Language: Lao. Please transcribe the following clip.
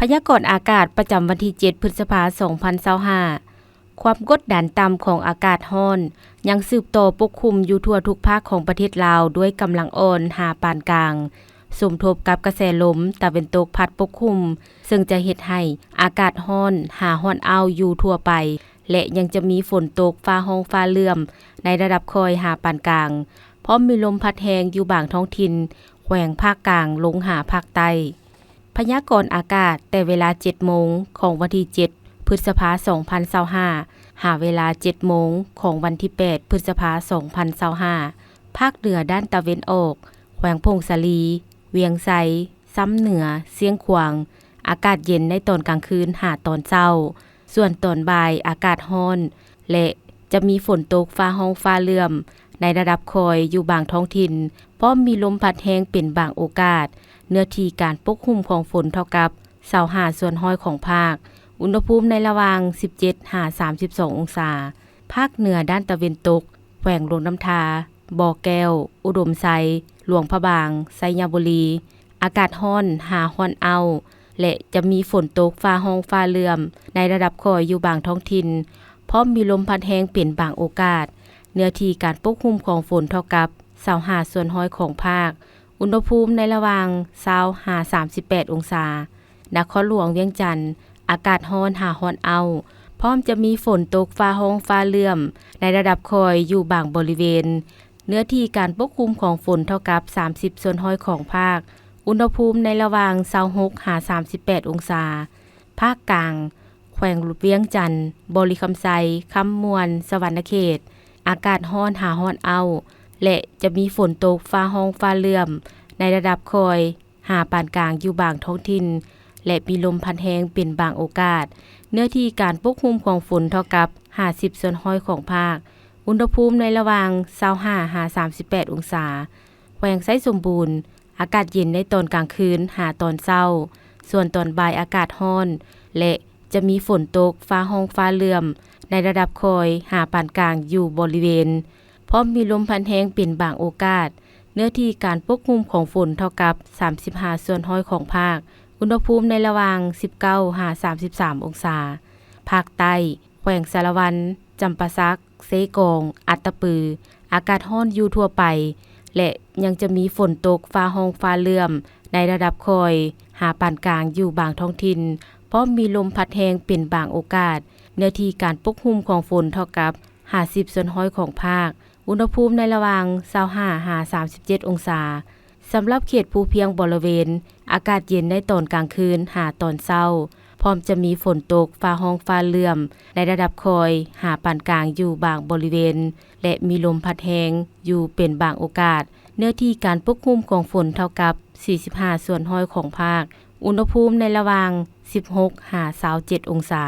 ພະຍາກອນອາກາດປະຈຳວັນທີເຈັດ ພຶດສະພາ ສອງພັນຊາວຫ້າ. ຄວາມກົດດັນຕ່ຳຂອງອາກາດຮ້ອນ ຍັງສືບຕໍ່ປົກຄຸມຢູ່ທົ່ວທຸກພາກຂອງປະເທດລາວດ້ວຍກຳລັງອ່ອນຫາປານກາງ, ສົມທົບກັບກະແສລົມຕາເວັນຕົກພັດປົກຄຸມ, ເຊິ່ງຈະເຮັດໃຫ້ອາກາດຮ້ອນຫາຮ້ອນອ້າວຢູ່ທົ່ວໄປ ແລະ ຍັງຈະມີຝົນຕົກຟ້າຮ້ອງຟ້າເຫຼື້ອມໃນລະດັບຄ່ອຍຫາປານກາງ, ພ້ອມມີລົມພັດແຮງຢູ່ບາງທ້ອງຖິ່ນ ແຂວງພາກກາງລົງຫາພາກໃຕ້. ພະຍາກອນອາກາດແຕ່ເວລາເຈັດໂມງຂອງວັນທີເຈັດ ພຶດສະພາ ສອງພັນຊາວຫ້າ ຫາເວລາເຈັດໂມງຂອງວັນທີແປດ ພຶດສະພາ ສອງພັນຊາວຫ້າ. ພາກເໜືອດ້ານຕາເວັນອອກ, ແຂວງຜົ້ງສາລີ, ວຽງໄຊ, ຊຳເໜືອ, ຊຽງຂວາງ, ອາກາດເຢັນໃນຕອນກາງຄືນຫາຕອນເຊົ້າ, ສ່ວນຕອນບ່າຍອາກາດຮ້ອນ ແລະ ຈະມີຝົນຕົກຟ້າຮ້ອງຟ້າເຫຼື້ອມໃນລະດັບຄ່ອຍຢູ່ບາງທ້ອງຖິ່ນ, ພ້ອມມີລົມພັດແຮງເປັນບາງໂອກາດ. ເນື້ອທີ່ການປົກຄຸມຂອງຝົນເທົ່າກັບ ຊາວຫ້າສ່ວນຮ້ອຍຂອງພາກ, ອຸນຫະພູມໃນລະຫວ່າງ ສິບເຈັດ ຫາ ສາມສິບສອງ ອົງສາ. ພາກເໜືອດ້ານຕາເວັນຕົກ, ແຂວງຫຼວງນ້ຳທາ, ບໍ່ແກ້ວ, ອຸດົມໄຊ, ຫຼວງພະບາງ, ໄຊຍະບູລີ, ອາກາດຮ້ອນຫາຮ້ອນອ້າວ ແລະ ຈະມີຝົນຕົກຟ້າຮ້ອງຟ້າເຫຼື້ອມໃນລະດັບຄ່ອຍຢູ່ບາງທ້ອງຖິ່ນ, ພ້ອມມີລົມພັດແຮງເປັນບາງໂອກາດ. ເນື້ອທີ່ການປົກຄຸມຂອງຝົນເທົ່າກັບ ຊາວຫ້າສ່ວນຮ້ອຍຂອງພາກ, ອຸນຫະພູມໃນລະຫວ່າງ ຊາວ ຫາ ສາມສິບແປດ ອົງສາ. ນະຄອນຫຼວງວຽງຈັນ, ອາກາດຮ້ອນຫາຮ້ອນອ້າວ, ພ້ອມຈະມີຝົນຕົກຟ້າຮ້ອງຟ້າເຫຼື້ອມໃນລະດັບຄ່ອຍຢູ່ບາງບໍລິເວນ. ເນື້ອທີ່ການປົກຄຸມຂອງຝົນເທົ່າກັບ ສາມສິບສ່ວນຮ້ອຍຂອງພາກ, ອຸນຫະພູມໃນລະຫວ່າງ ຊາວຫົກ ຫາ ສາມສິບແປດ ອົງສາ. ພາກກາງ, ແຂວງວຽງຈັນ, ບໍລິຄຳໄຊ, ຄຳມ່ວນ, ສະຫວັນນະເຂດ, ອາກາດຮ້ອນຫາຮ້ອນອ້າວ ແລະ ຈະມີຝົນຕົກຟ້າຮ້ອງຟ້າເຫຼື້ອມໃນລະດັບຄ່ອຍ ຫາປານກາງຢູ່ບາງທ້ອງຖິ່ນ ແລະ ມີລົມພັດແຮງເປັນບາງໂອກາດ. ເນື້ອທີ່ການປົກຄຸມຂອງຝົນເທົ່າກັບ ຫ້າສິບສ່ວນຮ້ອຍຂອງພາກ, ອຸນຫະພູມໃນລະຫວ່າງ ຊາວຫ້າ ຫາ ສາມສິບແປດ ອົງສາ. ແຂວງໄຊສົມບູນ, ອາກາດເຢັນໃນຕອນກາງຄືນຫາຕອນເຊົ້າ, ສ່ວນຕອນບ່າຍອາກາດຮ້ອນ ແລະ ຈະມີຝົນຕົກຟ້າຮ້ອງຟ້າເຫຼື້ອມໃນລະດັບຄ່ອຍຫາປານກາງຢູ່ບໍລິເວນ, ພ້ອມມີລົມພັດແຮງເປັນບາງໂອກາດ. ເນື້ອທີ່ການປົກຄຸມຂອງຝົນເທົ່າກັບ ສາມສິບຫ້າສ່ວນຮ້ອຍຂອງພາກ, ອຸນຫະພູມໃນລະຫວ່າງ ສິບເກົ້າ ຫາ ສາມສິບສາມ ອົງສາ. ພາກໃຕ້, ແຂວງສາລະວັນ, ຈຳປາສັກ, ເຊກອງ, ອັດຕະປື, ອາກາດຮ້ອນຢູ່ທົ່ວໄປ ແລະ ຍັງຈະມີຝົນຕົກຟ້າຮ້ອງຟ້າເຫຼື້ອມໃນລະດັບຄ່ອຍຫາປານກາງຢູ່ບາງທ້ອງຖິ່ນ, ພ້ອມມີລົມພັດແຮງເປັນບາງໂອກາດ. ເນື້ອທີ່ການປົກຄຸມຂອງຝົນເທົ່າກັບ ຫ້າສິບສ່ວນຮ້ອຍຂອງພາກ, ອຸນຫະພູມໃນລະຫວ່າງ ຊາວຫ້າ ຫາ ສາມສິບເຈັດ ອົງສາ. ສຳລັບເຂດພູພຽງບໍລິເວນ, ອາກາດເຢັນໃນຕອນກາງຄືນຫາຕອນເຊົ້າ, ພ້ອມຈະມີຝົນຕົກຟ້າຮ້ອງຟ້າເຫຼື້ອມໃນລະດັບຄ່ອຍຫາປານກາງຢູ່ບາງບໍລິເວນ ແລະ ມີລົມພັດແຮງຢູ່ເປັນບາງໂອກາດ. ເນື້ອທີ່ການປົກຄຸມຂອງຝົນເທົ່າກັບ ສີ່ສິບຫ້າສ່ວນຮ້ອຍຂອງພາກ, ອຸນຫະພູມໃນລະຫວ່າງ ສິບຫົກ ຫາ ຊາວເຈັດ ອົງສາ.